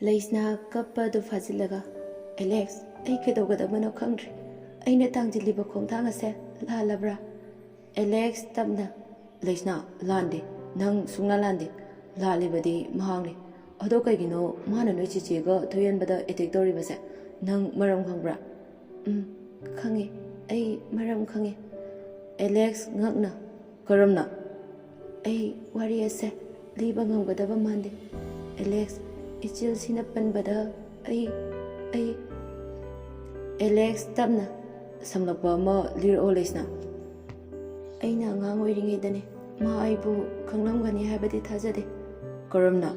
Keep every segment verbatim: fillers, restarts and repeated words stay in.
ꯂꯩꯁꯅꯥ ꯀꯞꯄ ꯑꯗꯨ ꯐꯥꯖꯤꯜꯂꯒ, "ꯑꯦꯂꯦꯛꯁ, ꯑꯩ ꯀꯩꯗꯧꯒꯗꯕꯅꯣ ꯈꯪꯗ꯭ꯔꯦ꯫ ꯑꯩꯅ ꯊꯥꯡꯖꯤꯜꯂꯤꯕ ꯈꯣꯡꯊꯥꯡ ꯑꯁꯦ ꯂꯥꯜꯂꯕ꯭ꯔꯥ?" ꯑꯦꯂꯦꯛꯁ ꯇꯞꯅ, "ꯂꯩꯁꯅꯥ, ꯂꯥꯟꯗꯦ꯫ ꯅꯪ ꯁꯨꯡꯂꯥꯟ ꯂꯥꯟꯗꯦ꯫ ꯂꯥꯜꯂꯤꯕꯗꯤ ꯃꯍꯥꯛꯅꯤ꯫ ꯑꯗꯣ ꯀꯩꯒꯤꯅꯣ ꯃꯥꯅ ꯅꯣꯏ ꯆꯦꯆꯦꯒ ꯊꯣꯏꯍꯟꯕꯗ ꯑꯦꯇꯦꯛ ꯇꯧꯔꯤꯕꯁꯦ? ꯅꯪ ꯃꯔꯝ ꯈꯪꯕ꯭ꯔꯥ?" "ꯎꯝ, ꯈꯪꯉꯦ꯫ ꯑꯩ ꯃꯔꯝ ꯈꯪꯉꯦ꯫" ꯑꯦꯂꯦꯛꯁ ꯉꯛꯅ, "ꯀꯔꯝꯅ?" "ꯑꯩ ꯋꯥꯔꯤ ꯑꯁꯦ ꯂꯤꯕ ꯉꯝꯒꯗꯕ ꯃꯥꯟꯗꯦ꯫ ꯑꯦꯂꯦꯛꯁ, ꯏꯆꯤꯜꯁꯤꯅ ꯄꯟꯕꯗ ꯑꯩ, ꯑꯩ..." ꯑꯦꯂꯦꯛꯁ ꯇꯞꯅ, "ꯁꯝꯂꯞꯄ ꯑꯃ ꯂꯤꯔꯛꯑꯣ, ꯂꯩꯁꯅꯥ꯫" "ꯑꯩꯅ ꯑꯉꯥꯡ ꯑꯣꯏꯔꯤꯉꯩꯗꯅꯦ, ꯃꯥ ꯑꯩꯕꯨ ꯈꯪꯂꯝꯒꯅꯤ ꯍꯥꯏꯕꯗꯤ ꯊꯥꯖꯗꯦ꯫" "ꯀꯔꯝꯅ?"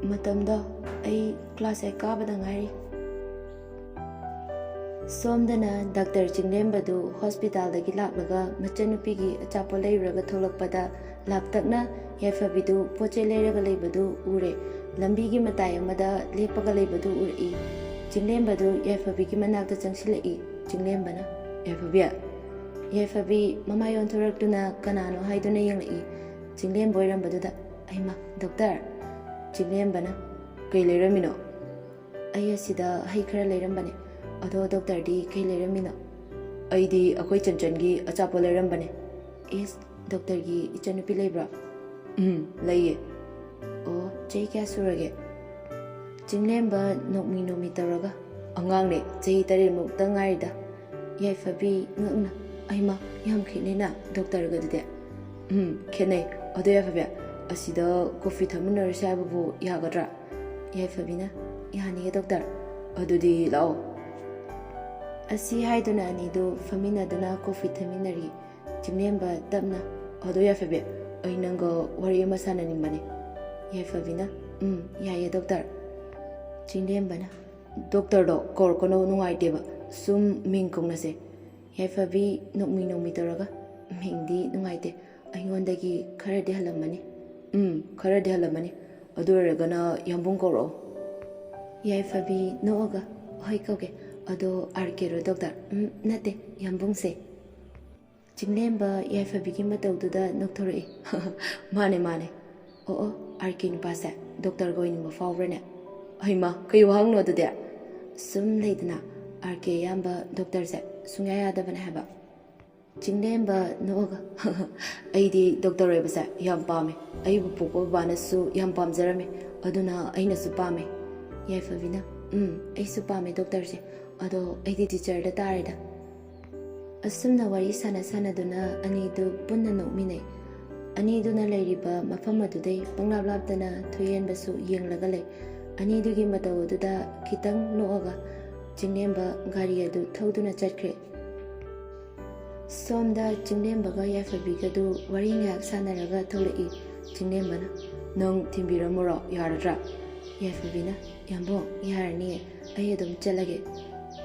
"ꯃꯇꯝꯗꯣ ꯑꯩ ꯀ꯭ꯂꯥꯁ ꯑꯩꯠ ꯀꯥꯕꯗ ꯉꯥꯏꯔꯤ꯫" ꯁꯣꯝꯗꯅ ꯗꯥꯛꯇꯔ ꯆꯤꯡꯂꯦꯝꯕꯗꯨ ꯍꯣꯁꯄꯤꯇꯥꯜꯗꯒꯤ ꯂꯥꯛꯂꯒ ꯃꯆꯟꯅꯨꯄꯤꯒꯤ ꯑꯆꯥꯄꯣꯠ ꯂꯩꯔꯨꯔꯒ ꯊꯣꯛꯂꯛꯄꯗ, ꯂꯥꯞꯇꯛꯅ ꯌꯥꯏꯐꯕꯤꯗꯨ ꯄꯣꯠ ꯆꯩ ꯂꯩꯔꯒ ꯂꯩꯕꯗꯨ ꯎꯔꯦ꯫ ꯂꯝꯕꯤꯒꯤ ꯃꯇꯥꯏ ꯑꯃꯗ ꯂꯦꯞꯄꯒ ꯂꯩꯕꯗꯨ ꯎꯔꯛꯏ꯫ ꯆꯤꯡꯂꯦꯝꯕꯗꯨ ꯌꯥꯏꯐꯕꯤꯒꯤ ꯃꯅꯥꯛꯇ ꯆꯪꯁꯤꯜꯂꯛꯏ꯫ ꯆꯤꯡꯂꯦꯝꯕꯅ, "ꯌꯥꯏꯐꯕꯤ!" ꯌꯥꯏꯐꯕꯤ ꯃꯃꯥꯏ ꯑꯣꯟꯊꯣꯔꯛꯇꯨꯅ ꯀꯅꯥꯅꯣ ꯍꯥꯏꯗꯨꯅ ꯌꯦꯡꯂꯛꯏ꯫ ꯆꯤꯡꯂꯦꯝꯕ ꯑꯣꯏꯔꯝꯕꯗꯨꯗ, "ꯑꯩꯃ, ꯗꯣꯛꯇꯔ!" ꯆꯤꯡꯂꯦꯝꯕꯅ, "ꯀꯩ ꯂꯩꯔꯝꯃꯤꯅꯣ?" "ꯑꯩ ꯑꯁꯤꯗ ꯍꯩ ꯈꯔ ꯂꯩꯔꯝꯕꯅꯦ꯫ ꯑꯗꯣ ꯗꯣꯛꯇꯔꯗꯤ ꯀꯩ ꯂꯩꯔꯝꯃꯤꯅꯣ?" "ꯑꯩꯗꯤ ꯑꯩꯈꯣꯏ ꯆꯟꯆꯟꯒꯤ ꯑꯆꯥꯄꯣꯠ ꯂꯩꯔꯝꯕꯅꯦ꯫" "ꯏꯁ, ꯗꯣꯛꯇꯔꯒꯤ ꯏꯆꯟꯅꯨꯄꯤ ꯂꯩꯕ꯭ꯔꯣ?" "ꯎꯝ, ꯂꯩꯌꯦ꯫" "ꯑꯣ, ꯆꯍꯤ ꯀꯌꯥ ꯁꯨꯔꯒꯦ?" ꯆꯤꯡꯂꯦꯝꯕ ꯅꯣꯛꯃꯤ ꯅꯣꯛꯃꯤ ꯇꯧꯔꯒ, "ꯑꯉꯥꯡꯅꯦ, ꯆꯍꯤ ꯇꯔꯦꯠꯃꯨꯛꯇ ꯉꯥꯏꯔꯤꯗ꯫" ꯌꯥꯏꯐꯕꯤ ꯉꯛꯅ, "ꯑꯩꯃ, ꯌꯥꯝ ꯈꯦꯠꯅꯩꯅ ꯗꯣꯛꯇꯔꯒꯗꯨꯗꯤ꯫" "ꯎꯝ, ꯈꯦꯠꯅꯩ꯫ ꯑꯗꯣ ꯌꯥꯏꯐꯕꯤ, ꯑꯁꯤꯗ ꯀꯣꯐꯤ ꯊꯛꯃꯤꯟꯅꯔꯨꯁꯦ ꯍꯥꯏꯕꯕꯨ ꯌꯥꯒꯗ꯭ꯔꯥ?" ꯌꯥꯏꯐꯕꯤꯅ, "ꯌꯥꯅꯤꯌꯦ ꯗꯣꯛꯇꯔ꯫" "ꯑꯗꯨꯗꯤ ꯂꯥꯛꯑꯣ꯫" ꯑꯁꯤ ꯍꯥꯏꯗꯨꯅ ꯑꯅꯤꯗꯨ ꯐꯝꯃꯤꯟꯅꯗꯨꯅ ꯀꯣꯐꯤ ꯊꯛꯃꯤꯟꯅꯔꯤ꯫ ꯆꯤꯡꯂꯦꯝꯕ ꯇꯞꯅ, "ꯑꯗꯣ ꯌꯥꯏꯐꯕꯤ, ꯑꯩ ꯅꯪꯒ ꯋꯥꯔꯤ ꯑꯃ ꯁꯥꯟꯅꯅꯤꯡꯕꯅꯦ꯫" ꯌꯥꯏꯐꯕꯤꯅ, "ꯎꯝ, ꯌꯥꯏꯌꯦ ꯗꯣꯛꯇꯔ꯫" ꯆꯤꯡꯂꯦꯝꯕꯅ, "ꯗꯣꯛꯇꯔꯗꯣ ꯀꯧꯔꯛꯀꯅꯣ, ꯅꯨꯡꯉꯥꯏꯇꯦꯕ꯫ ꯁꯨꯝ ꯃꯤꯡ ꯀꯧꯅꯁꯦ꯫" ꯌꯥꯏꯐꯕꯤ ꯅꯣꯛꯃꯤ ꯅꯣꯛꯃꯤ ꯇꯧꯔꯒ, "ꯃꯤꯡꯗꯤ ꯅꯨꯡꯉꯥꯏꯇꯦ꯫ ꯑꯩꯉꯣꯟꯗꯒꯤ ꯈꯔꯗꯤ ꯍꯜꯂꯝꯃꯅꯤ꯫" "ꯎꯝ, ꯈꯔꯗꯤ ꯍꯜꯂꯝꯃꯅꯤ꯫ ꯑꯗꯨ ꯑꯣꯏꯔꯒꯅ ꯌꯥꯝꯕꯨꯡ ꯀꯧꯔꯛꯑꯣ꯫" ꯌꯥꯏꯐꯕꯤ ꯅꯣꯛꯑꯒ, "ꯍꯣꯏ ꯀꯧꯒꯦ꯫ ꯑꯗꯣ ꯑꯥꯔ ꯀꯦꯔꯣ ꯗꯣꯛꯇꯔ?" "ꯎꯝ, ꯅꯠꯇꯦ, ꯌꯥꯝꯕꯨꯡꯁꯦ꯫" ꯆꯤꯡꯂꯦꯝꯕ ꯌꯥꯏꯐꯕꯤꯒꯤ ꯃꯇꯧꯗꯨꯗ ꯅꯣꯛꯊꯣꯔꯛꯏ꯫ "ꯃꯥꯅꯦ, ꯃꯥꯅꯦ꯫ ꯑꯣ, ꯑꯣ, ꯑꯥꯔ ꯀꯦ ꯅꯨꯄꯥꯁꯦ ꯗꯣꯛꯇꯔꯒ ꯑꯣꯏꯅꯤꯡꯕ ꯐꯥꯎꯕ꯭ꯔꯅꯦ?" ꯍꯩꯃꯥ, ꯀꯩ ꯋꯥꯍꯪꯅꯣ ꯑꯗꯨꯗꯤ? ꯁꯨꯝ ꯂꯩꯗꯅ, ꯑꯥꯔ ꯀꯦ ꯏꯌꯥꯝꯕ ꯗꯣꯛꯇꯔꯁꯦ ꯁꯨꯡꯌꯥ ꯌꯥꯗꯕꯅꯦ ꯍꯥꯏꯕ꯫ ꯆꯤꯡꯂꯦꯝꯕ ꯅꯣꯛꯑꯒ, "ꯑꯩꯗꯤ ꯗꯣꯛꯇꯔ ꯑꯣꯏꯕꯁꯦ ꯌꯥꯝ ꯄꯥꯝꯃꯦ꯫ ꯑꯩꯕꯨ ꯄꯣꯛꯄ ꯕꯕꯥꯅꯁꯨ ꯌꯥꯝ ꯄꯥꯝꯖꯔꯝꯃꯤ, ꯑꯗꯨꯅ ꯑꯩꯅꯁꯨ ꯄꯥꯝꯃꯦ꯫" ꯌꯥꯏꯐꯕꯤꯅ, "ꯎꯝ, ꯑꯩꯁꯨ ꯄꯥꯝꯃꯦ ꯗꯣꯛꯇꯔꯁꯦ꯫ ꯑꯗꯣ ꯑꯩꯗꯤ ꯇꯤꯆꯔꯗ ꯇꯥꯔꯦꯗ꯫" ꯑꯁꯨꯝꯅ ꯋꯥꯔꯤ ꯁꯥꯟꯅ ꯁꯥꯟꯅꯗꯨꯅ ꯑꯅꯤꯗꯨ ꯄꯨꯟꯅ ꯅꯣꯛꯃꯤꯟꯅꯩ꯫ ꯑꯅꯤꯗꯨꯅ ꯂꯩꯔꯤꯕ ꯃꯐꯝ ꯑꯗꯨꯗꯩ ꯄꯪꯂꯥꯞ ꯂꯥꯞꯇꯅ ꯊꯣꯏꯍꯦꯟꯕꯁꯨ ꯌꯦꯡꯂꯒ ꯂꯩ꯫ ꯑꯅꯤꯗꯨꯒꯤ ꯃꯇꯧ ꯑꯗꯨꯗ ꯈꯤꯇꯪ ꯅꯣꯛꯑꯒ ꯆꯤꯡꯂꯦꯝꯕ ꯒꯥꯔꯤ ꯑꯗꯨ ꯊꯧꯗꯨꯅ ꯆꯠꯈ꯭ꯔꯦ꯫ ꯁꯣꯝꯗ ꯆꯤꯡꯂꯦꯝꯕꯒ ꯌꯥꯏꯐꯕꯤꯒꯗꯨ ꯋꯥꯔꯤ ꯉꯥꯏꯍꯥꯛ ꯁꯥꯟꯅꯔꯒ ꯊꯣꯛꯂꯛꯏ꯫ ꯆꯤꯡꯂꯦꯝꯕꯅ, "ꯅꯪ ꯊꯤꯟꯕꯤꯔꯝꯃꯨꯔꯣ, ꯌꯥꯔꯗ꯭ꯔꯥ?" ꯌꯥꯏꯐꯕꯤꯅ, "ꯌꯥꯝꯕꯨꯡ, ꯌꯥꯔꯅꯤꯌꯦ, ꯑꯩ ꯑꯗꯨꯝ ꯆꯠꯂꯒꯦ꯫"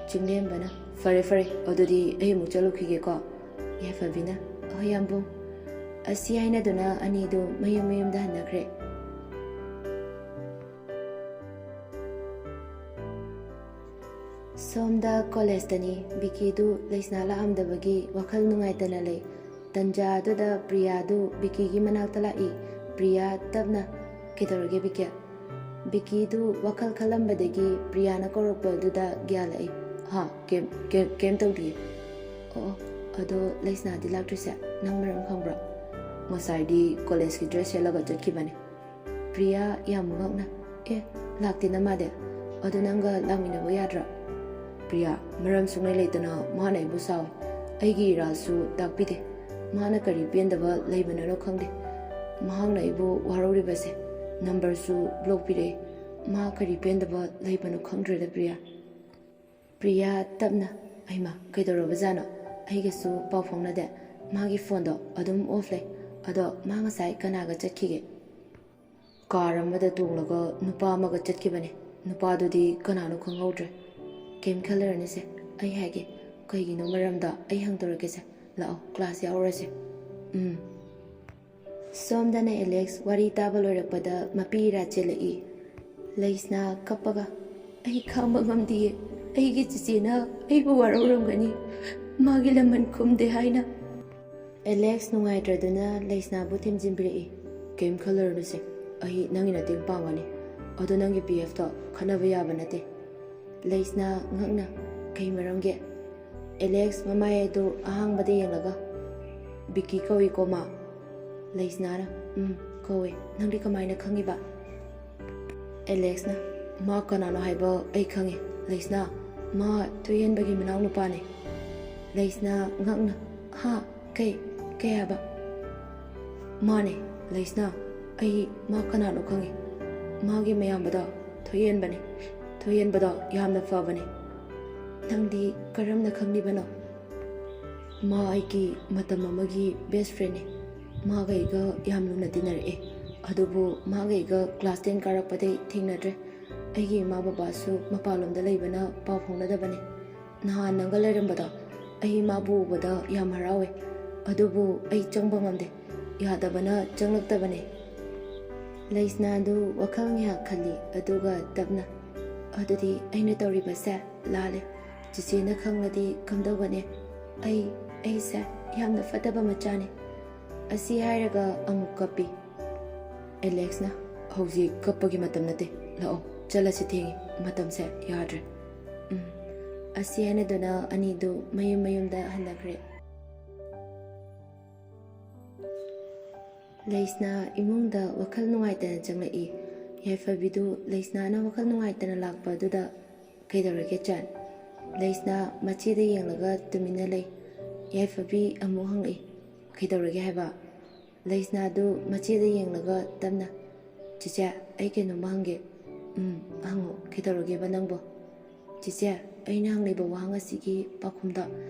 ꯆꯤꯡꯂꯦꯝꯕꯅ, "ꯐꯔꯦ ꯐꯔꯦ, ꯑꯗꯨꯗꯤ ꯑꯩ ꯑꯃꯨꯛ ꯆꯠꯂꯨꯈꯤꯒꯦꯀꯣ꯫" ꯌꯥꯏꯐꯕꯤꯅ, "ꯍꯣꯏ ꯌꯥꯝꯕꯨꯡ꯫" ꯑꯁꯤ ꯍꯥꯏꯅꯗꯨꯅ ꯑꯅꯤꯗꯨ ꯃꯌꯨꯝ ꯃꯌꯨꯝꯗ ꯍꯟꯅꯈ꯭ꯔꯦ꯫ ꯁꯣꯝꯗ ꯀꯣꯂꯦꯖꯇꯅꯤ꯫ ꯕꯤꯀꯤꯗꯨ ꯂꯩꯁꯅꯥ ꯂꯥꯛꯑꯝꯗꯕꯒꯤ ꯋꯥꯈꯜ ꯅꯨꯡꯉꯥꯏꯇꯅ ꯂꯩ꯫ ꯇꯟꯖꯥ ꯑꯗꯨꯗ ꯄ꯭ꯔꯤꯌꯥꯗꯨ ꯕꯤꯀꯤꯒꯤ ꯃꯅꯥꯛꯇ ꯂꯥꯛꯏ꯫ ꯄ꯭ꯔꯤꯌꯥ ꯇꯞꯅ, "ꯀꯩꯗꯧꯔꯒꯦ ꯕꯤꯀꯤ?" ꯕꯤꯀꯤꯗꯨ ꯋꯥꯈꯜ ꯈꯜꯂꯝꯕꯗꯒꯤ ꯄ꯭ꯔꯤꯌꯥꯅ ꯀꯧꯔꯛꯄ ꯑꯗꯨꯗ ꯒ꯭ꯌꯥꯟ ꯂꯥꯛꯏ꯫ "ꯍꯥ, ꯀꯩꯝ, ꯀꯩꯝ, ꯀꯩꯝ ꯇꯧꯗꯤꯌꯦ꯫" "ꯑꯣ, ꯑꯣ, ꯑꯗꯣ ꯂꯩꯁꯅꯥꯗꯤ ꯂꯥꯛꯇ꯭ꯔꯤꯁꯦ ꯅꯪ ꯃꯔꯝ ꯈꯪꯕ꯭ꯔꯣ?" "ꯉꯁꯥꯏꯗꯤ ꯀꯣꯂꯦꯖꯀꯤ ꯗ꯭ꯔꯦꯁ ꯁꯦꯠꯂꯒ ꯆꯠꯈꯤꯕꯅꯦ꯫" ꯄ꯭ꯔꯤꯌꯥ ꯌꯥꯝ ꯉꯛꯅ, "ꯑꯦ, ꯂꯥꯛꯇꯦꯅ ꯃꯥꯗꯤ꯫ ꯑꯗꯨ ꯅꯪꯒ ꯂꯥꯛꯃꯤꯟꯅꯕ ꯌꯥꯗ꯭ꯔꯣ?" "ꯄ꯭ꯔꯤꯌꯥ, ꯃꯔꯝ ꯁꯨꯡꯂꯩ ꯂꯩꯇꯅ ꯃꯥꯅ ꯑꯩꯕꯨ ꯁꯥꯎꯏ꯫ ꯑꯩꯒꯤ ꯏꯔꯥꯜꯁꯨ ꯇꯥꯛꯄꯤꯗꯦ꯫ ꯃꯥꯅ ꯀꯔꯤ ꯄꯦꯟꯗꯕ ꯂꯩꯕꯅꯣꯅꯣ ꯈꯪꯗꯦ꯫ ꯃꯍꯥꯛꯅ ꯑꯩꯕꯨ ꯋꯥꯔꯧꯔꯤꯕꯁꯦ꯫ ꯅꯝꯕꯔꯁꯨ ꯕ꯭ꯂꯣꯛ ꯄꯤꯔꯛꯏ꯫ ꯃꯥ ꯀꯔꯤ ꯄꯦꯟꯗꯕ ꯂꯩꯕꯅꯣ ꯈꯪꯗ꯭ꯔꯦꯗ ꯄ꯭ꯔꯤꯌꯥ꯫" ꯄ꯭ꯔꯤꯌꯥ ꯇꯞꯅ, "ꯍꯩꯃꯥ, ꯀꯩꯗꯧꯔꯕꯖꯥꯠꯅꯣ? ꯑꯩꯒꯁꯨ ꯄꯥꯎ ꯐꯥꯎꯅꯗꯦ꯫ ꯃꯥꯒꯤ ꯐꯣꯟꯗꯣ ꯑꯗꯨꯝ ꯑꯣꯐ ꯂꯩ꯫ ꯑꯗꯣ ꯃꯥ ꯉꯁꯥꯏ ꯀꯅꯥꯒ ꯆꯠꯈꯤꯒꯦ?" "ꯀꯥꯔ ꯑꯃꯗ ꯇꯣꯡꯂꯒ ꯅꯨꯄꯥ ꯑꯃꯒ ꯆꯠꯈꯤꯕꯅꯦ꯫ ꯅꯨꯄꯥꯗꯨꯗꯤ ꯀꯅꯥꯅꯣ ꯈꯪꯍꯧꯗ꯭ꯔꯦ꯫" "ꯀꯩꯝ ꯈꯜꯂꯨꯔꯅꯨꯁꯦ, ꯑꯩ ꯍꯥꯏꯒꯦ꯫ ꯀꯩꯒꯤꯅꯣ ꯃꯔꯝꯗ ꯑꯩ ꯍꯪꯗꯣꯔꯛꯀꯦꯁꯦ꯫ ꯂꯥꯛꯑꯣ, ꯀ꯭ꯂꯥꯁ ꯌꯥꯎꯔꯨꯔꯁꯦ꯫" "ꯎꯝ꯫" ꯁꯣꯝꯗꯅ ꯑꯦꯂꯦꯛꯁ ꯋꯥꯔꯤ ꯇꯥꯕ ꯂꯣꯏꯔꯛꯄꯗ ꯃꯄꯤ ꯏꯔꯥ ꯆꯦꯜꯂꯛꯏ꯫ ꯂꯩꯁꯅꯥ ꯀꯞꯄꯒ, "ꯑꯩ ꯈꯥꯡꯕ ꯉꯝꯗꯤꯌꯦ꯫ ꯑꯩꯒꯤ ꯆꯤꯆꯦꯅ ꯑꯩꯕꯨ ꯋꯥꯔꯧꯔꯝꯒꯅꯤ꯫ ꯃꯥꯒꯤ ꯂꯃꯟ ꯈꯨꯝꯗꯦ ꯍꯥꯏꯅ꯫" ꯑꯦꯂꯦꯛꯁ ꯅꯨꯡꯉꯥꯏꯇ꯭ꯔꯗꯨꯅ ꯂꯩꯁꯅꯥꯕꯨ ꯊꯦꯝꯖꯤꯟꯕꯤꯔꯛꯏ꯫ "ꯀꯩꯝ ꯈꯜꯂꯨꯔꯅꯨꯁꯦ, ꯑꯩ ꯅꯪꯒꯤ ꯃꯇꯦꯡ ꯄꯥꯡꯒꯅꯤ꯫ ꯑꯗꯣ ꯅꯪꯒꯤ ꯕꯤ ꯑꯦꯐꯇꯣ ꯈꯟꯅꯕ ꯌꯥꯕ ꯅꯠꯇꯦ꯫ ꯂꯩꯁꯅꯥ ꯉꯛꯅ, "ꯀꯩ ꯃꯔꯝꯒꯤ?" ꯑꯦꯂꯦꯛꯁ ꯃꯃꯥꯏ ꯑꯗꯨ ꯑꯍꯥꯡꯕꯗ ꯌꯦꯡꯂꯒ, "ꯕꯤꯀꯤ ꯀꯧꯏꯀꯣ ꯃꯥ?" ꯂꯩꯁꯅꯥꯅ, "ꯎꯝ, ꯀꯧꯏ꯫ ꯅꯪꯗꯤ ꯀꯃꯥꯏꯅ ꯈꯪꯉꯤꯕ?" ꯑꯦꯂꯦꯛꯁꯅ, "ꯃꯥ ꯀꯅꯥꯅꯣ ꯍꯥꯏꯕ ꯑꯩ ꯈꯪꯉꯤ, ꯂꯩꯁꯅꯥ꯫ ꯃꯥ ꯊꯣꯏꯍꯦꯟꯕꯒꯤ ꯃꯅꯥꯎ ꯅꯨꯄꯥꯅꯦ꯫" ꯂꯩꯁꯅꯥ ꯉꯛꯅ, "ꯍꯥ? ꯀꯩ? ꯀꯩ ꯍꯥꯏꯕ?" "ꯃꯥꯅꯦ, ꯂꯩꯁꯅꯥ꯫ ꯑꯩ ꯃꯥ ꯀꯅꯥꯅꯣ ꯈꯪꯉꯤ꯫ ꯃꯥꯒꯤ ꯃꯌꯥꯝꯕꯗꯣ ꯊꯣꯏꯍꯦꯟꯕꯅꯦ꯫ ꯊꯣꯏꯍꯦꯟꯕꯗꯣ ꯌꯥꯝꯅ ꯐꯕꯅꯦ꯫" "ꯅꯪꯗꯤ ꯀꯔꯝꯅ ꯈꯪꯂꯤꯕꯅꯣ?" "ꯃꯥ ꯑꯩꯒꯤ ꯃꯇꯝ ꯑꯃꯒꯤ ꯕꯦꯁ ꯐ꯭ꯔꯦꯟꯅꯦ꯫ ꯃꯥꯒ ꯑꯩꯒ ꯌꯥꯝ ꯂꯨꯅ ꯇꯤꯟꯅꯔꯛꯑꯦ꯫ ꯑꯗꯨꯕꯨ ꯃꯥꯒ ꯑꯩꯒ ꯀ꯭ꯂꯥꯁ ꯇꯦꯟ ꯀꯥꯔꯛꯄꯗꯩ ꯊꯦꯡꯅꯗ꯭ꯔꯦ꯫ ꯑꯩꯒꯤ ꯏꯃꯥ ꯕꯕꯥꯁꯨ ꯃꯄꯥꯟꯂꯣꯝꯗ ꯂꯩꯕꯅ ꯄꯥꯎ ꯐꯥꯎꯅꯗꯕꯅꯦ꯫ ꯅꯍꯥꯟ ꯅꯪꯒ ꯂꯩꯔꯝꯕꯗꯣ, ꯑꯩ ꯃꯥꯕꯨ ꯎꯕꯗ ꯌꯥꯝ ꯍꯔꯥꯎꯋꯦ꯫ ꯑꯗꯨꯕꯨ ꯑꯩ ꯆꯪꯕ ꯉꯝꯗꯦ꯫ ꯌꯥꯗꯕꯅ ꯆꯪꯂꯛꯇꯕꯅꯦ꯫" ꯂꯩꯁꯅꯥꯗꯨ ꯋꯥꯈꯜ ꯉꯥꯏꯍꯥꯛ ꯈꯜꯂꯤ, ꯑꯗꯨꯒ ꯇꯞꯅ, "ꯑꯗꯨꯗꯤ ꯑꯩꯅ ꯇꯧꯔꯤꯕꯁꯦ ꯂꯥꯜꯂꯦ꯫ ꯆꯤꯆꯦꯅ ꯈꯪꯂꯗꯤ ꯀꯝꯗꯧꯒꯅꯤ? ꯑꯩ, ꯑꯩꯁꯦ ꯌꯥꯝꯅ ꯐꯠꯇꯕ ꯃꯆꯥꯅꯦ꯫" ꯑꯁꯤ ꯍꯥꯏꯔꯒ ꯑꯃꯨꯛ ꯀꯞꯄꯤ꯫ ꯑꯦꯂꯦꯛꯁꯅ, "ꯍꯧꯖꯤꯛ ꯀꯞꯄꯒꯤ ꯃꯇꯝ ꯅꯠꯇꯦ꯫ ꯂꯥꯛꯑꯣ, ꯆꯠꯂꯁꯤ, ꯊꯦꯡꯉꯤ꯫ ꯃꯇꯝꯁꯦ ꯌꯥꯗ꯭ꯔꯦ꯫" "ꯎꯝ꯫" ꯑꯁꯤ ꯍꯥꯏꯅꯗꯨꯅ ꯑꯅꯤꯗꯨ ꯃꯌꯨꯝ ꯃꯌꯨꯝꯗ ꯍꯟꯅꯈ꯭ꯔꯦ꯫ ꯂꯩꯁꯅꯥ ꯏꯃꯨꯡꯗ ꯋꯥꯈꯜ ꯅꯨꯡꯉꯥꯏꯇꯅ ꯆꯪꯂꯛꯏ꯫ ꯌꯥꯏꯐꯕꯤꯗꯨ ꯂꯩꯁꯅꯥꯅ ꯋꯥꯈꯜ ꯅꯨꯡꯉꯥꯏꯇꯅ ꯂꯥꯛꯄ ꯑꯗꯨꯗ, "ꯀꯩꯗꯧꯔꯒꯦ, ꯆꯥꯟ?" ꯂꯩꯁꯅꯥ ꯃꯆꯦꯗ ꯌꯦꯡꯂꯒ ꯇꯨꯃꯤꯟꯅ ꯂꯩ꯫ ꯌꯥꯏꯐꯕꯤ ꯑꯃꯨꯛ ꯍꯪꯂꯛꯏ, "ꯀꯩꯗꯧꯔꯒꯦ ꯍꯥꯏꯕ?" ꯂꯩꯁꯅꯥꯗꯨ ꯃꯆꯦꯗ ꯌꯦꯡꯂꯒ ꯇꯞꯅ, "ꯆꯤꯆꯦ, ꯑꯩ ꯀꯩꯅꯣꯝꯃ ꯍꯪꯒꯦ꯫" "ꯎꯝ, ꯍꯪꯉꯣ꯫ ꯀꯩꯗꯧꯔꯒꯦꯕ ꯅꯪꯕꯣ?" "ꯆꯤꯆꯦ, ꯑꯩꯅ ꯍꯪꯂꯤꯕ ꯋꯥꯍꯪ ꯑꯁꯤꯒꯤ ꯄꯥꯎꯈꯨꯝꯗꯣ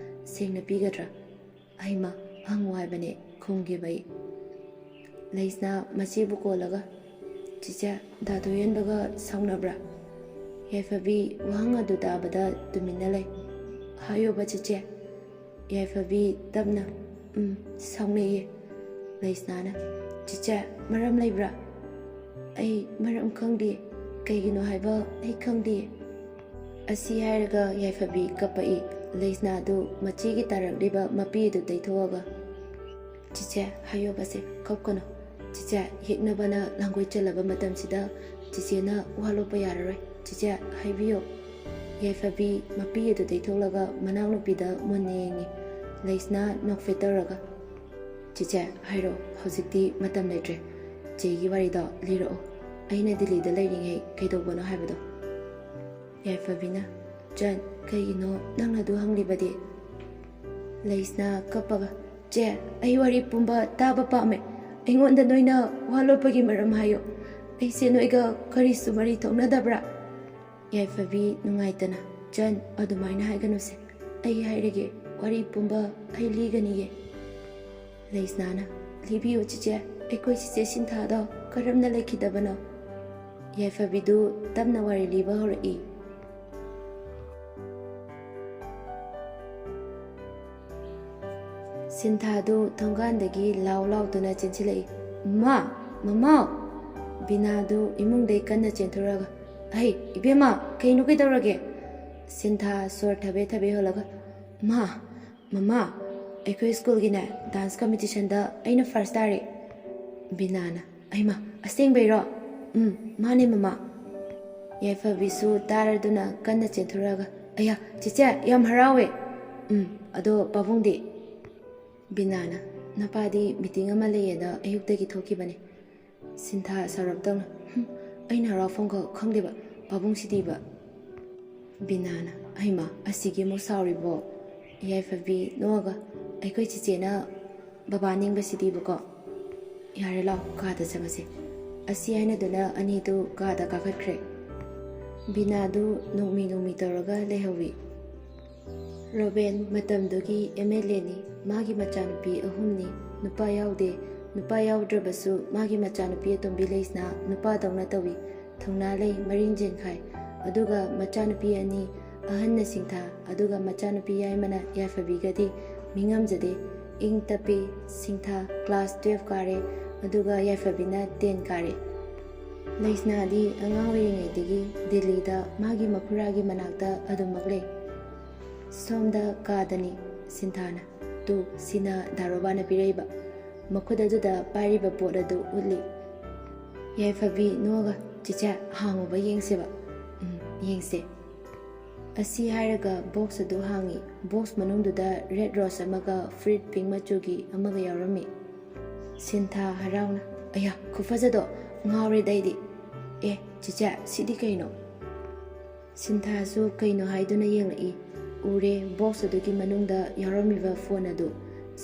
ꯁꯦꯡꯅ ꯄꯤꯒꯗ꯭ꯔꯥ?" "ꯍꯩꯃꯥ, ꯍꯪꯉꯨ ꯍꯥꯏꯕꯅꯦ, ꯈꯨꯝꯒꯦꯕ ꯑꯩ꯫" ꯂꯩꯁꯅꯥ ꯃꯆꯦꯕꯨ ꯀꯣꯜꯂꯒ, "ꯆꯤꯆꯦ, ꯗꯥ ꯊꯣꯏꯍꯦꯟꯕꯒ ꯁꯥꯎꯅꯕ꯭ꯔꯥ?" ꯌꯥꯏꯐꯕꯤ ꯋꯥꯍꯪ ꯑꯗꯨ ꯇꯥꯕꯗ ꯇꯨꯃꯤꯟꯅ ꯂꯩ꯫ "ꯍꯥꯏꯌꯣꯕ, ꯆꯤꯆꯦ꯫" ꯌꯥꯏꯐꯕꯤ ꯇꯞꯅ, "ꯎꯝ, ꯁꯥꯎꯅꯩꯌꯦ꯫" ꯂꯩꯁꯅꯥꯅ, "ꯆꯤꯆꯦ, ꯃꯔꯝ ꯂꯩꯕ꯭ꯔꯥ?" "ꯑꯩ ꯃꯔꯝ ꯈꯪꯗꯦ꯫ ꯀꯩꯒꯤꯅꯣ ꯍꯥꯏꯕ ꯑꯩ ꯈꯪꯗꯦ꯫" ꯑꯁꯤ ꯍꯥꯏꯔꯒ ꯌꯥꯏꯐꯕꯤ ꯀꯞꯄꯛꯏ꯫ ꯂꯩꯁꯅꯥꯗꯨ ꯃꯆꯦꯒꯤ ꯇꯥꯔꯛꯂꯤꯕ ꯃꯄꯤ ꯑꯗꯨ ꯇꯩꯊꯣꯛꯑꯒ, "ꯆꯤꯆꯦ, ꯍꯥꯏꯌꯣꯕꯁꯦ, ꯀꯞꯀꯅꯨ꯫ "ꯆꯤꯆꯦ, ꯌꯦꯛꯅꯕꯅ ꯂꯥꯡꯒꯣꯏ ꯆꯜꯂꯕ ꯃꯇꯝꯁꯤꯗ ꯆꯤꯆꯦꯅ ꯋꯥ ꯂꯣꯠꯄ ꯌꯥꯔꯔꯣꯏ꯫ ꯆꯤꯆꯦ, ꯍꯥꯏꯕꯤꯌꯨ꯫" ꯌꯥꯏꯐꯕꯤ ꯃꯄꯤ ꯑꯗꯨ ꯇꯩꯊꯣꯛꯂꯒ ꯃꯅꯥꯎꯅꯨꯄꯤꯗ ꯃꯨꯟꯅ ꯌꯦꯡꯉꯤ꯫ ꯂꯩꯁꯅꯥ ꯅꯣꯛꯐꯦꯠ ꯇꯧꯔꯒ, "ꯆꯤꯆꯦ, ꯍꯥꯏꯔꯣ, ꯍꯧꯖꯤꯛꯇꯤ ꯃꯇꯝ ꯂꯩꯇ꯭ꯔꯦ꯫ ꯆꯦꯒꯤ ꯋꯥꯔꯤꯗꯣ ꯂꯤꯔꯛꯑꯣ꯫ ꯑꯩꯅ ꯗꯤꯜꯂꯤꯗ ꯂꯩꯔꯤꯉꯩ ꯀꯩꯗꯧꯕꯅꯣ ꯍꯥꯏꯕꯗꯣ꯫" ꯌꯥꯏꯐꯕꯤꯅ, "ꯆꯟ, ꯀꯩꯒꯤꯅꯣ ꯅꯪꯅ ꯑꯗꯨ ꯍꯪꯂꯤꯕꯗꯤ?" ꯂꯩꯁꯅꯥ ꯀꯞꯄꯒ, "ꯆꯦ, ꯑꯩ ꯋꯥꯔꯤ ꯄꯨꯝꯕ ꯇꯥꯕ ꯄꯥꯝꯃꯦ꯫ ꯑꯩꯉꯣꯟꯗ ꯅꯣꯏꯅ ꯋꯥ ꯂꯣꯠꯄꯒꯤ ꯃꯔꯝ ꯍꯥꯏꯌꯨ꯫ ꯑꯩꯁꯦ ꯅꯣꯏꯒ ꯀꯔꯤꯁꯨ ꯃꯔꯤ ꯊꯣꯛꯅꯗꯕ꯭ꯔꯥ?" ꯌꯥꯏꯐꯕꯤ ꯅꯨꯡꯉꯥꯏꯇꯅ, "ꯆꯟ, ꯑꯗꯨꯃꯥꯏꯅ ꯍꯥꯏꯒꯅꯨꯁꯦ꯫ ꯑꯩ ꯍꯥꯏꯔꯒꯦ, ꯋꯥꯔꯤ ꯄꯨꯝꯕ ꯑꯩ ꯂꯤꯒꯅꯤꯌꯦ꯫" ꯂꯩꯁꯅꯥꯅ, "ꯂꯤꯕꯤꯌꯨ ꯆꯤꯆꯦ, ꯑꯩꯈꯣꯏ ꯆꯤꯆꯦ ꯁꯤꯟꯊꯥꯗꯣ ꯀꯔꯝꯅ ꯂꯩꯈꯤꯗꯕꯅꯣ?" ꯌꯥꯏꯐꯕꯤꯗꯨ ꯇꯞꯅ ꯋꯥꯔꯤ ꯂꯤꯕ ꯍꯧꯔꯛꯏ꯫ ꯁꯤꯟꯊꯥꯗꯨ ꯊꯣꯡꯒꯥꯟꯗꯒꯤ ꯂꯥꯎ ꯂꯥꯎꯗꯨꯅ ꯆꯦꯟꯁꯤꯜꯂꯛꯏ꯫ "ꯃꯥ! ꯃꯃꯥꯎ!" ꯕꯤꯅꯥꯗꯨ ꯏꯃꯨꯡꯗꯩ ꯀꯟꯅ ꯆꯦꯟꯊꯣꯔꯛꯑꯒ, "ꯑꯍꯩ, ꯏꯕꯦꯝꯃ, ꯀꯩꯅꯣ, ꯀꯩꯗꯧꯔꯒꯦ?" ꯁꯤꯟꯊꯥ ꯁꯣꯔ ꯊꯕꯦ ꯊꯕꯦ ꯍꯣꯜꯂꯒ, "ꯃꯥ! ꯃꯃꯥ, ꯑꯩꯈꯣꯏ ꯁ꯭ꯀꯨꯜꯒꯤꯅꯦ, ꯗꯥꯟꯁ ꯀꯝꯄꯤꯇꯤꯁꯟꯗ ꯑꯩꯅ ꯐꯥꯔꯁ ꯇꯥꯔꯦ꯫" ꯕꯤꯅꯥꯅ, "ꯑꯩꯃ, ꯑꯁꯦꯡꯕꯩꯔꯣ?" "ꯎꯝ, ꯃꯥꯅꯦ ꯃꯃꯥ꯫" ꯌꯥꯏꯐꯕꯤꯁꯨ ꯇꯥꯔꯗꯨꯅ ꯀꯟꯅ ꯆꯦꯟꯊꯣꯔꯛꯑꯒ, "ꯑꯌꯥ, ꯆꯤꯆꯦ, ꯌꯥꯝ ꯍꯔꯥꯎꯋꯦ꯫" "ꯎꯝ, ꯑꯗꯣ ꯄꯥꯕꯨꯡꯗꯤ?" ꯕꯤꯅꯥꯅ, "ꯅꯄꯥꯗꯤ ꯃꯤꯇꯤꯡ ꯑꯃ ꯂꯩꯌꯦꯅ ꯑꯌꯨꯛꯇꯒꯤ ꯊꯣꯛꯈꯤꯕꯅꯦ꯫" ꯁꯤꯟꯊꯥ ꯁꯥꯎꯔꯞ ꯇꯧꯅ, "ꯍꯨꯝ, ꯑꯩꯅ ꯍꯔꯥꯎꯐꯝꯒ ꯈꯪꯗꯦꯕ, ꯄꯥꯕꯨꯡꯁꯤꯗꯤꯕ꯫" ꯕꯤꯅꯥꯅ, "ꯑꯩꯃ, ꯑꯁꯤꯒꯤ ꯑꯃꯨꯛ ꯁꯥꯎꯔꯤꯕꯣ?" ꯌꯥꯏꯐꯕꯤ ꯅꯣꯛꯑꯒ, "ꯑꯩꯈꯣꯏ ꯆꯤꯆꯦꯅ ꯕꯕꯥ ꯅꯤꯡꯕꯁꯤꯗꯤꯕꯀꯣ꯫ ꯌꯥꯔꯦ, ꯂꯥꯎ, ꯀꯥꯗ ꯆꯪꯉꯁꯦ꯫" ꯑꯁꯤ ꯍꯥꯏꯅꯗꯨꯅ ꯑꯅꯤꯗꯨ ꯀꯥꯗ ꯀꯥꯈꯠꯈ꯭ꯔꯦ꯫ ꯕꯤꯅꯥꯗꯨ ꯅꯣꯛꯃꯤ ꯅꯣꯛꯃꯤ ꯇꯧꯔꯒ ꯂꯩꯍꯧꯋꯤ꯫ ꯔꯣꯕꯦꯟ ꯃꯇꯝꯗꯨꯒꯤ ꯑꯦꯝ ꯑꯦꯜ ꯑꯦꯅꯤ꯫ ꯃꯥꯒꯤ ꯃꯆꯥꯅꯨꯄꯤ ꯑꯍꯨꯝꯅꯤ꯫ ꯅꯨꯄꯥ ꯌꯥꯎꯗꯦ꯫ ꯅꯨꯄꯥ ꯌꯥꯎꯗ꯭ꯔꯕꯁꯨ ꯃꯥꯒꯤ ꯃꯆꯥꯅꯨꯄꯤ ꯑꯇꯣꯝꯕꯤ ꯂꯩꯁꯅꯥ ꯅꯨꯄꯥꯗꯧꯅ ꯇꯧꯏ꯫ ꯊꯧꯅꯥ ꯂꯩ, ꯃꯔꯤꯟ ꯆꯦꯟꯈꯥꯏ꯫ ꯑꯗꯨꯒ ꯃꯆꯥꯅꯨꯄꯤ ꯑꯅꯤ, ꯑꯍꯟꯅ ꯁꯤꯡꯊꯥ, ꯑꯗꯨꯒ ꯃꯆꯥꯅꯨꯄꯤ ꯌꯥꯏꯃꯅ ꯌꯥꯏꯐꯕꯤꯒꯗꯤ ꯃꯤ ꯉꯝꯖꯗꯦ꯫ ꯏꯪ ꯇꯞꯄꯤ꯫ ꯁꯤꯡꯊꯥ ꯀ꯭ꯂꯥꯁ ꯇꯨꯌꯦꯜꯐ ꯀꯥꯔꯦ, ꯑꯗꯨꯒ ꯌꯥꯏꯐꯕꯤꯅ ꯇꯦꯟ ꯀꯥꯔꯦ꯫ ꯂꯩꯁꯅꯥꯗꯤ ꯑꯉꯥꯡ ꯑꯣꯏꯔꯤꯉꯩꯗꯒꯤ ꯗꯤꯜꯂꯤꯗ ꯃꯥꯒꯤ ꯃꯈꯨꯔꯥꯒꯤ ꯃꯅꯥꯛꯇ ꯑꯗꯨꯃꯛ ꯂꯩ꯫ ꯁꯣꯝꯗ ꯀꯥꯗꯅꯤ꯫ ꯁꯤꯟꯊꯥꯅ, "ꯇꯨ, ꯁꯤꯅ ꯗꯥꯔꯣꯕꯥꯅ ꯄꯤꯔꯛꯏꯕ꯫ ꯃꯈꯨꯠ ꯑꯗꯨꯗ ꯄꯥꯏꯔꯤꯕ ꯄꯣꯠ ꯑꯗꯨ ꯎꯠꯂꯤ꯫ ꯌꯥꯏꯐꯕꯤ ꯅꯣꯛꯑꯒ, "ꯆꯤꯆꯦ, ꯍꯥꯡꯉꯨꯕ ꯌꯦꯡꯁꯦꯕ?" "ꯎꯝ, ꯌꯦꯡꯁꯦ꯫" ꯑꯁꯤ ꯍꯥꯏꯔꯒ ꯕꯣꯛꯁ ꯑꯗꯨ ꯍꯥꯡꯉꯤ꯫ ꯕꯣꯛꯁ ꯃꯅꯨꯡꯗꯨꯗ ꯔꯦꯗ ꯔꯣꯁ ꯑꯃꯒ ꯐ꯭ꯔꯨꯏꯠ ꯄꯤꯡ ꯃꯆꯨꯒꯤ ꯑꯃꯒ ꯌꯥꯎꯔꯝꯃꯤ꯫ ꯁꯤꯟꯊꯥ ꯍꯔꯥꯎꯅ, "ꯑꯌꯥ, ꯈꯨꯐꯖꯗꯣ! ꯉꯥꯎꯔꯦꯗ ꯑꯩꯗꯤ꯫ ꯑꯦ, ꯆꯤꯆꯦ, ꯁꯤꯗꯤ ꯀꯩꯅꯣ?" ꯁꯤꯟꯊꯥꯁꯨ ꯀꯩꯅꯣ ꯍꯥꯏꯗꯨꯅ ꯌꯦꯡꯂꯛꯏ꯫ ꯎꯔꯦ ꯕꯣꯛꯁ ꯑꯗꯨꯒꯤ ꯃꯅꯨꯡꯗ ꯌꯥꯎꯔꯝꯃꯤꯕ ꯐꯣꯟ ꯑꯗꯨ꯫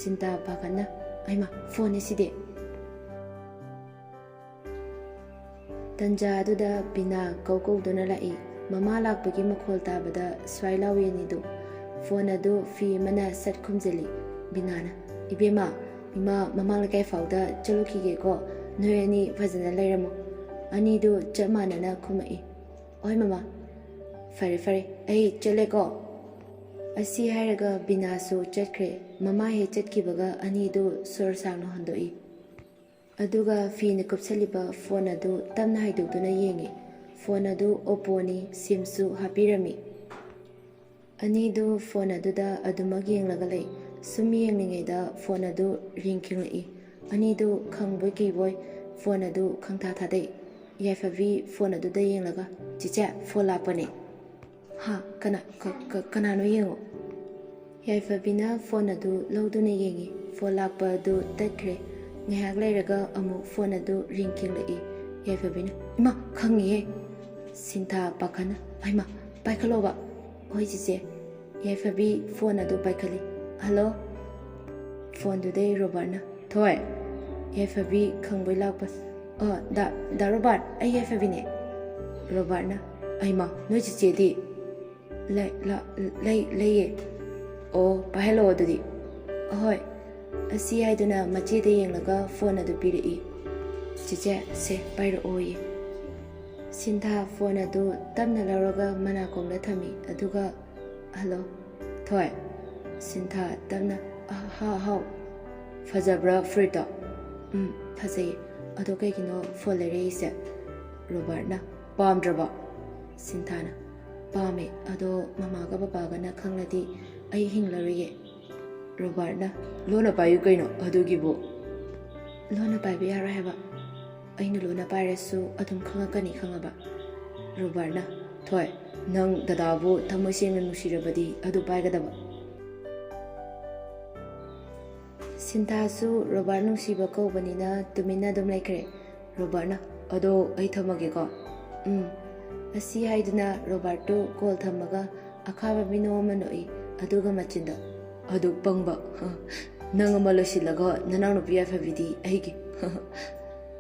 ꯁꯤꯟꯊꯥ ꯄꯥꯈꯠꯅ, "ꯑꯩꯃ, ꯐꯣꯟꯅꯤ ꯁꯤꯗꯤ!" ꯇꯟꯖꯥ ꯑꯗꯨꯗ ꯕꯤꯅꯥ ꯀꯧ ꯀꯧꯗꯨꯅ ꯂꯥꯛꯏ꯫ ꯃꯃꯥ ꯂꯥꯛꯄꯒꯤ ꯃꯈꯣꯜ ꯇꯥꯕꯗ ꯁ꯭ꯋꯥꯏ ꯂꯥꯎꯏ ꯑꯅꯤꯗꯨ꯫ ꯐꯣꯟ ꯑꯗꯨ ꯐꯤ ꯑꯃꯅ ꯁꯠ ꯈꯨꯝꯖꯤꯜꯂꯤ꯫ ꯕꯤꯅꯥꯅ, "ꯏꯕꯦꯝꯃ, ꯏꯃꯥ ꯃꯃꯥꯡ ꯂꯩꯀꯥꯏ ꯐꯥꯎꯗ ꯆꯠꯂꯨꯈꯤꯒꯦꯀꯣ, ꯅꯣꯏ ꯑꯅꯤ ꯐꯖꯅ ꯂꯩꯔꯝꯃꯨ꯫" ꯑꯅꯤꯗꯨ ꯆꯞ ꯃꯥꯟꯅꯅ ꯈꯨꯝꯃꯛꯏ꯫ "ꯍꯣꯏ ꯃꯃꯥ, ꯐꯔꯦ ꯐꯔꯦ, ꯑꯩ ꯆꯠꯂꯦꯀꯣ꯫" ꯑꯁꯤ ꯍꯥꯏꯔꯒ ꯕꯤꯅꯥꯁꯨ ꯆꯠꯈ꯭ꯔꯦ꯫ ꯃꯃꯥ ꯍꯦꯛ ꯆꯠꯈꯤꯕꯒ ꯑꯅꯤꯗꯨ ꯁꯣꯔ ꯁꯥꯡꯅ ꯍꯣꯟꯗꯣꯛꯏ꯫ ꯑꯗꯨꯒ ꯐꯤꯅ ꯀꯨꯞꯁꯜꯂꯤꯕ ꯐꯣꯟ ꯑꯗꯨ ꯇꯞꯅ ꯍꯥꯏꯗꯣꯛꯇꯨꯅ ꯌꯦꯡꯉꯤ꯫ ꯐꯣꯟ ꯑꯗꯨ ꯑꯣꯞꯄꯣꯅꯤ, ꯁꯤꯝꯁꯨ ꯍꯥꯞꯄꯤꯔꯝꯃꯤ꯫ ꯑꯅꯤꯗꯨ ꯐꯣꯟ ꯑꯗꯨꯗ ꯑꯗꯨꯃꯛ ꯌꯦꯡꯂꯒ ꯂꯩ꯫ ꯁꯨꯝ ꯌꯦꯡꯂꯤꯉꯩꯗ ꯐꯣꯟ ꯑꯗꯨ ꯔꯤꯡ ꯈꯤꯡꯂꯛꯏ꯫ ꯑꯅꯤꯗꯨ ꯈꯪꯕꯣꯏ ꯀꯤꯕꯣꯏ ꯐꯣꯟ ꯑꯗꯨ ꯈꯪꯊꯥ ꯊꯥꯗꯩ꯫ ꯌꯥꯏꯐꯕꯤ ꯐꯣꯟ ꯑꯗꯨꯗ ꯌꯦꯡꯂꯒ, "ꯆꯤꯆꯦ, ꯐꯣꯟ ꯂꯥꯛꯄꯅꯦ꯫" "ꯍꯥ? ꯀꯅꯥ, ꯀ-, ꯀ-, ꯀꯅꯥꯅꯣ ꯌꯦꯡꯉꯣ꯫" ꯌꯥꯏꯐꯕꯤꯅ ꯐꯣꯟ ꯑꯗꯨ ꯂꯧꯗꯨꯅ ꯌꯦꯡꯉꯤ꯫ ꯐꯣꯟ ꯂꯥꯛꯄ ꯑꯗꯨ ꯇꯠꯈ꯭ꯔꯦ꯫ ꯉꯥꯏꯍꯥꯛ ꯂꯩꯔꯒ ꯑꯃꯨꯛ ꯐꯣꯟ ꯑꯗꯨ ꯔꯤꯡ ꯈꯤꯡꯂꯛꯏ꯫ ꯌꯥꯏꯐꯕꯤꯅ, "ꯏꯃꯥ, ꯈꯪꯉꯤꯍꯦ!" ꯁꯤꯟꯊꯥ ꯄꯥꯈꯠꯅ, "ꯍꯩꯃꯥ, ꯄꯥꯏꯈꯠꯂꯣꯕ!" "ꯍꯣꯏ ꯆꯤꯆꯦ꯫" ꯌꯥꯏꯐꯕꯤ ꯐꯣꯟ ꯑꯗꯨ ꯄꯥꯏꯈꯠꯂꯤ꯫ "ꯍꯜꯂꯣ?" ꯐꯣꯟꯗꯨꯗꯩ ꯔꯣꯕꯥꯔꯠꯅ, "ꯊꯣꯏ!" ꯌꯥꯏꯐꯕꯤ ꯈꯪꯕꯣꯏ ꯂꯥꯛꯄ, "ꯑ, ꯗꯥ, ꯗꯥ ꯔꯣꯕꯥꯔꯠ, ꯑꯩ ꯌꯥꯏꯐꯕꯤꯅꯦ꯫" ꯔꯣꯕꯥꯔꯠꯅ, "ꯑꯩꯃꯥ, ꯅꯣꯏ ꯆꯤꯆꯦꯗꯤ?" "ꯂꯩ-, ꯂ-, ꯂꯩ-, ꯂꯩꯌꯦ꯫" "ꯑꯣ, ꯄꯥꯏꯍꯜꯂꯛꯑꯣ ꯑꯗꯨꯗꯤ꯫" "ꯑꯍꯣꯏ꯫" ꯑꯁꯤ ꯍꯥꯏꯗꯨꯅ ꯃꯆꯦꯗ ꯌꯦꯡꯂꯒ ꯐꯣꯟ ꯑꯗꯨ ꯄꯤꯔꯛꯏ꯫ "ꯆꯤꯆꯦ, ꯁꯦ, ꯄꯥꯏꯔꯛꯑꯣꯌꯦ꯫" ꯁꯤꯟꯊꯥ ꯐꯣꯟ ꯑꯗꯨ ꯇꯞꯅ ꯂꯧꯔꯒ ꯃꯅꯥꯀꯣꯡꯗ ꯊꯝꯃꯤ, ꯑꯗꯨꯒ, "ꯍꯜꯂꯣ, ꯊꯣꯏ꯫" ꯁꯤꯟꯊꯥ ꯇꯞꯅ, "ꯑ, ꯍꯥ, ꯍꯥꯎ꯫" "ꯐꯖꯕ꯭ꯔꯥ ꯐꯨꯔꯤꯠꯇꯣ?" "ꯎꯝ, ꯐꯖꯩꯌꯦ꯫ ꯑꯗꯣ ꯀꯩꯒꯤꯅꯣ ꯐꯣꯟ ꯂꯩꯔꯛꯏꯁꯦ?" ꯔꯣꯕꯥꯔꯠꯅ, "ꯄꯥꯝꯗ꯭ꯔꯕꯣ?" ꯁꯤꯟꯊꯥꯅ, "ꯄꯥꯝꯃꯦ, ꯑꯗꯣ ꯃꯃꯥꯒ ꯕꯕꯥꯒꯅ ꯈꯪꯂꯗꯤ ꯑꯩ ꯍꯤꯡꯂꯔꯣꯏꯌꯦ꯫" ꯔꯣꯕꯥꯔꯠꯅ, "ꯂꯣꯟꯅ ꯄꯥꯏꯌꯨ ꯀꯩꯅꯣ ꯑꯗꯨꯒꯤꯕꯨ꯫" ꯂꯣꯟꯅ ꯄꯥꯏꯕ ꯌꯥꯔꯣꯏ ꯍꯥꯏꯕ꯫ ꯑꯩꯅ ꯂꯣꯟꯅ ꯄꯥꯏꯔꯁꯨ ꯑꯗꯨꯝ ꯈꯪꯉꯛꯀꯅꯤ, ꯈꯪꯉꯕ? ꯔꯣꯕꯥꯔꯠꯅ, ꯊꯣꯏ, ꯅꯪ ꯗꯗꯥꯕꯨ ꯊꯃꯣꯏ ꯁꯦꯡꯅ ꯅꯨꯡꯁꯤꯔꯕꯗꯤ ꯑꯗꯨ ꯄꯥꯏꯒꯗꯕ꯫ ꯁꯤꯟꯊꯥꯁꯨ ꯔꯣꯕꯥꯔꯠ ꯅꯨꯡꯁꯤꯕ ꯀꯧꯕꯅꯤꯅ ꯇꯨꯃꯤꯟꯅ ꯑꯗꯨꯝ ꯂꯩꯈ꯭ꯔꯦ꯫ ꯔꯣꯕꯥꯔꯠꯅ, "ꯑꯗꯣ ꯑꯩ ꯊꯝꯃꯒꯦꯀꯣ?" "ꯎꯝ"꯫ ꯑꯁꯤ ꯍꯥꯏꯗꯨꯅ ꯔꯣꯕꯥꯔꯠꯇꯨ ꯀꯣꯜ ꯊꯝꯃꯒ ꯑꯈꯥꯕ ꯃꯤꯅꯣ ꯑꯃ ꯅꯣꯛꯏ, ꯑꯗꯨꯒ ꯃꯆꯤꯟꯗ, "ꯑꯗꯨ ꯄꯪꯕ, ꯅꯪ ꯑꯃ ꯂꯣꯏꯁꯤꯜꯂꯒ ꯅꯅꯥꯎꯅꯨꯄꯤ ꯌꯥꯏꯐꯕꯤꯗꯤ ꯑꯩꯒꯤ"꯫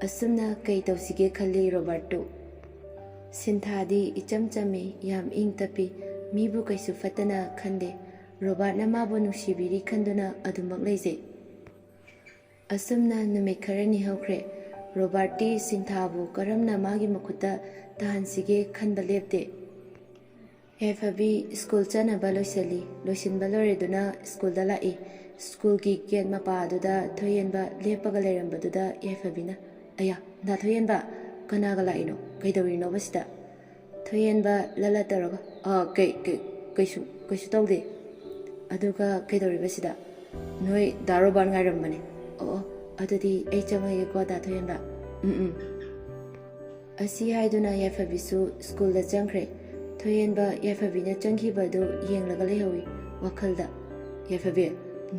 ꯑꯁꯨꯝꯅ ꯀꯩ ꯇꯧꯁꯤꯒꯦ ꯈꯜꯂꯤ ꯔꯣꯕꯥꯔꯠꯇꯨ꯫ ꯁꯤꯟꯊꯥꯗꯤ ꯏꯆꯝ ꯆꯝꯃꯤ, ꯌꯥꯝ ꯏꯪ ꯇꯞꯄꯤ, ꯃꯤꯕꯨ ꯀꯩꯁꯨ ꯐꯠꯇꯅ ꯈꯟꯗꯦ꯫ ꯔꯣꯕꯥꯔꯠꯅ ꯃꯥꯕꯨ ꯅꯨꯡꯁꯤꯕꯤꯔꯤ ꯈꯟꯗꯨꯅ ꯑꯗꯨꯃꯛ ꯂꯩꯖꯩ꯫ ꯑꯁꯨꯝꯅ ꯅꯨꯃꯤꯠ ꯈꯔꯅꯤ ꯍꯧꯈ꯭ꯔꯦ꯫ ꯔꯣꯕꯥꯔꯠꯇꯤ ꯁꯤꯟꯊꯥꯕꯨ ꯀꯔꯝꯅ ꯃꯥꯒꯤ ꯃꯈꯨꯠꯇ ꯇꯥꯍꯟꯁꯤꯒꯦ ꯈꯟꯕ ꯂꯦꯞꯇꯦ꯫ ꯌꯥꯏꯐꯕꯤ ꯁ꯭ꯀꯨꯜ ꯆꯠꯅꯕ ꯂꯣꯏꯁꯤꯜꯂꯤ꯫ ꯂꯣꯏꯁꯤꯟꯕ ꯂꯣꯏꯔꯗꯨꯅ ꯁ꯭ꯀꯨꯜꯗ ꯂꯥꯛꯏ꯫ ꯁ꯭ꯀꯨꯜꯒꯤ ꯒꯦꯠ ꯃꯄꯥ ꯑꯗꯨꯗ ꯊꯣꯏꯍꯦꯟꯕ ꯂꯦꯞꯄꯒ ꯂꯩꯔꯝꯕꯗꯨꯗ ꯌꯥꯏꯐꯕꯤꯅ, "ꯑꯌꯥ, ꯗꯥ ꯊꯣꯏꯍꯦꯟꯕ, ꯀꯅꯥꯒ ꯂꯥꯛꯏꯅꯣ? ꯀꯩꯗꯧꯔꯤꯅꯣꯕ ꯁꯤꯗ?" ꯊꯣꯏꯍꯦꯟꯕ ꯂꯠ ꯂꯠ ꯇꯧꯔꯒ, "ꯑ, ꯀꯩ, ꯀꯩ, ꯀꯩꯁꯨ, ꯀꯩꯁꯨ ꯇꯧꯗꯦ"꯫ "ꯑꯗꯨꯒ ꯀꯩꯗꯧꯔꯤꯕ ꯁꯤꯗ?" "ꯅꯣꯏ ꯗꯥ ꯔꯣꯕꯥꯔꯠ ꯉꯥꯏꯔꯝꯕꯅꯦ"꯫ "ꯑꯣ, ꯑꯣ, ꯑꯗꯨꯗꯤ ꯑꯩ ꯆꯪꯉꯒꯦꯀꯣ, ꯗꯥ ꯊꯣꯏꯍꯦꯟꯕ"꯫ "ꯎꯝ, ꯎꯝ"꯫ ꯑꯁꯤ ꯍꯥꯏꯗꯨꯅ ꯌꯥꯏꯐꯕꯤꯁꯨ ꯁ꯭ꯀꯨꯜꯗ ꯆꯪꯈ꯭ꯔꯦ꯫ ꯊꯣꯏꯍꯦꯟꯕ ꯌꯥꯏꯐꯕꯤꯅ ꯆꯪꯈꯤꯕ ꯑꯗꯨ ꯌꯦꯡꯂꯒ ꯂꯩꯍꯧꯏ ꯋꯥꯈꯜꯗ꯫ "ꯌꯥꯏꯐꯕꯤ,